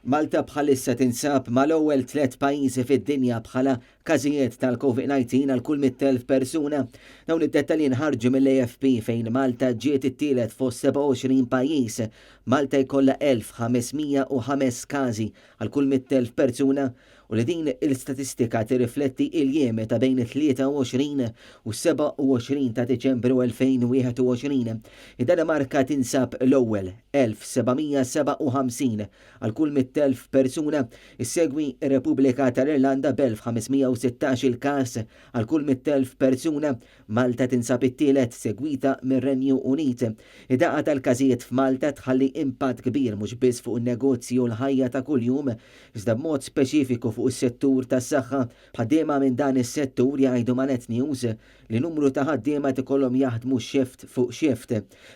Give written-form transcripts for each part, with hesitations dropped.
Malta bħalissa tinsab mal-ewwel tliet pajjiżi fid-dinja bħala każijiet tal-COVID-19 għal kull 100,000 persuna. Dawn id-dettalji nħarġu mill-AFP fejn Malta ġiet it-tielet fost 27 pajjiż. Malta jkollha 1505 każi għal kull 100,000 persuna u li din il-statistika tirrifletti il-jiem ta' bejn it-23 u 27 ta' Diċembru 2021. Id-Danimarka tinsab l-ewwel 1757 għal kull 100,000 persuna, issegwi r-Repubblika tal-Irlanda b'1516 il-każ għal kull 100,000 persuna, Malta tinsab it-tielet, segwita mir-Renju Unit. Id-daqqa tal-każijiet f'Malta tħalli impatt kbir mhux biss fuq in-negozji u l-ħajja ta' kuljum, iżda b'mod speċifiku fuq is-settur tas-saħħa. B'ħaddiema minn dan is-settur jgħidu ma' Net News li numru ta' ħaddiema qed ikollhom jaħdmu shift fuq shift.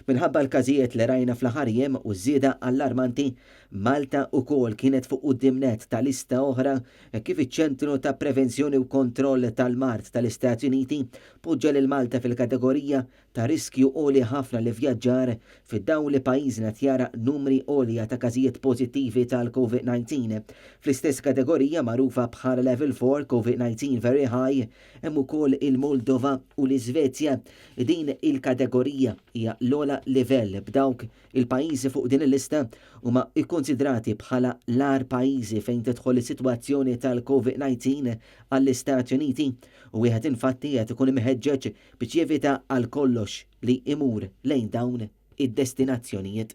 Minħabba l-każijiet li rajna fl-aħħar jiem u ż-żieda allarmanti, Malta ukoll kienet fuq quddiem nett ta' lista oħra hekk kif iċ-Ċentru ta' Prevenzjoni u Kontroll tal-Mard tal-Istati Uniti poġġa lil Malta fil-kategorija ta' riskju għoli ħafna l-ivvjaġġar fid-dawl li pajjiżna qed jara numri għolja ta' każijiet pożittivi tal-Covid-19. Fl-istess kategorija magħrufa bħala Level 4 Covid-19 Very High hemm ukoll il-Moldova u l-Iżvezja. Din il-kategorija hija l-ogħla livell b'dawk Il-pajjiżi fuq din il-lista huma kkunsidrati bħala l-agħar pajjiżi fejn tidħol is-sitwazzjoni tal-Covid-19 għall-Istati Uniti u wieħed infatti qed ikun imħeġġeġ biex jevita għal kollox li imur lejn dawn id-destinazzjonijiet.